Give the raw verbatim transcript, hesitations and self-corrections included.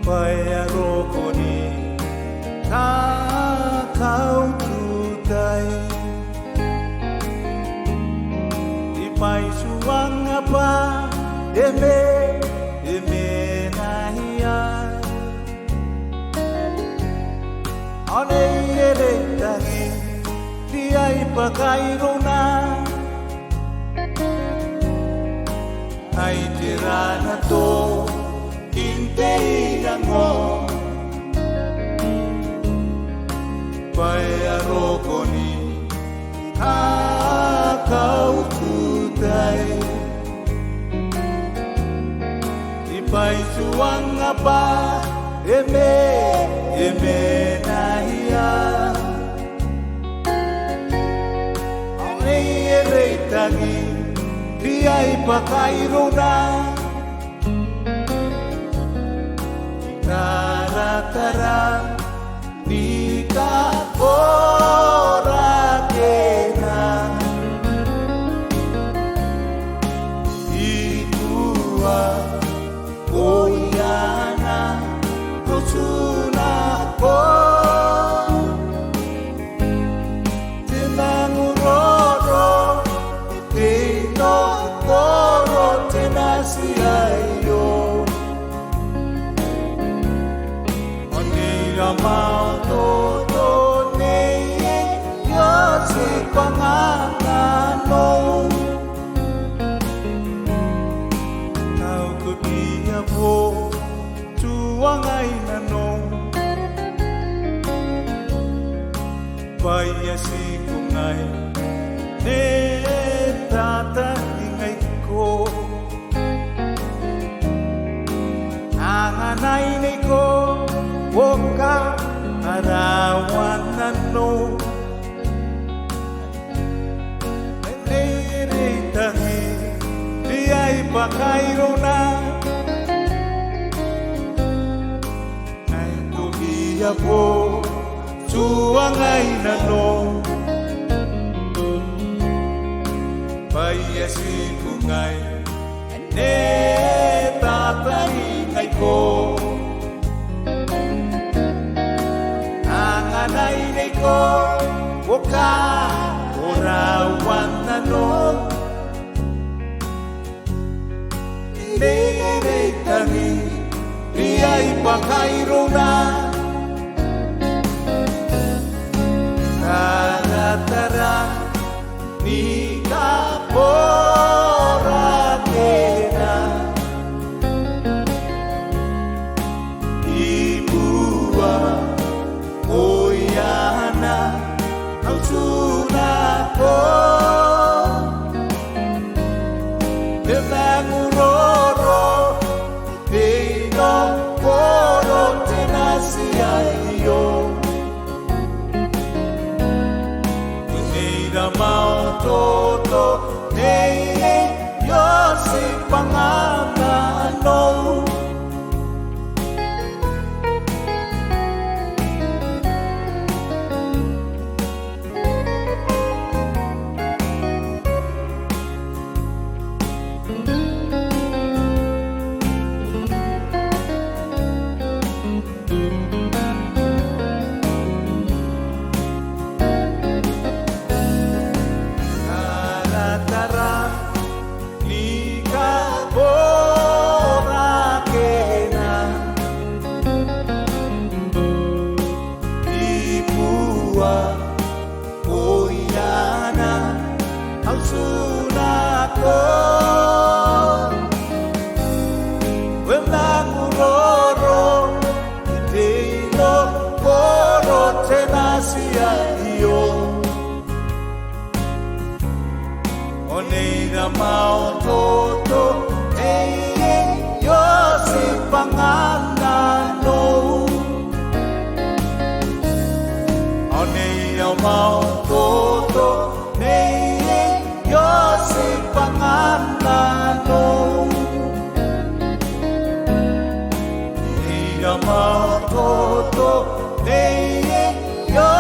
bwa e a roko ni kakaututai. I bwai tuanga bwa e me, e mena iai. Ao Nei e reitaki riai bwa kairouna. Ai tera ana toki n te iango bwa e a roko ni kakaututai. I bwai tuanga bwa e me, e mena iai. Ao Nei e reitaki riai bwa kairouna. Taratara ni kakorakena. I tua oiana, ko tuna ko. Te manguroro, te inokoro, te nati aio. Ao Nei Ramaototo, Nei e, io tibwanga nanou. Tao ko bia bo tuangai nanou. Bwa e a tiku ngai, Nei e tataningaiko. Anganai neiko, o karawa nanou. Nei e reitaki riai bwa kairouna. Ai ko bia bo tuangai nanou. Bwa e a tiku ngai, Nei e tataningaiko. Anganai neiko, o karawa nanou. Nei e reitaki riai bwa kairouna. Taratara ni kakorakena. I bua oiana, au tuna ko. Te manguroro, te inokoro, te nati aio. Nei Ramaototo, Nei e, io tibwanga nanou. Taratara ni kakorakena. I bua oiana, au tuna ko. Te manguroro, te inokoro, te nati aio. Nei Ramaototo, Nei e, io tibwanga nanou. Nei Ramaototo, Nei e, io tibwanga nanou. Nei Ramaototo, Nei e, io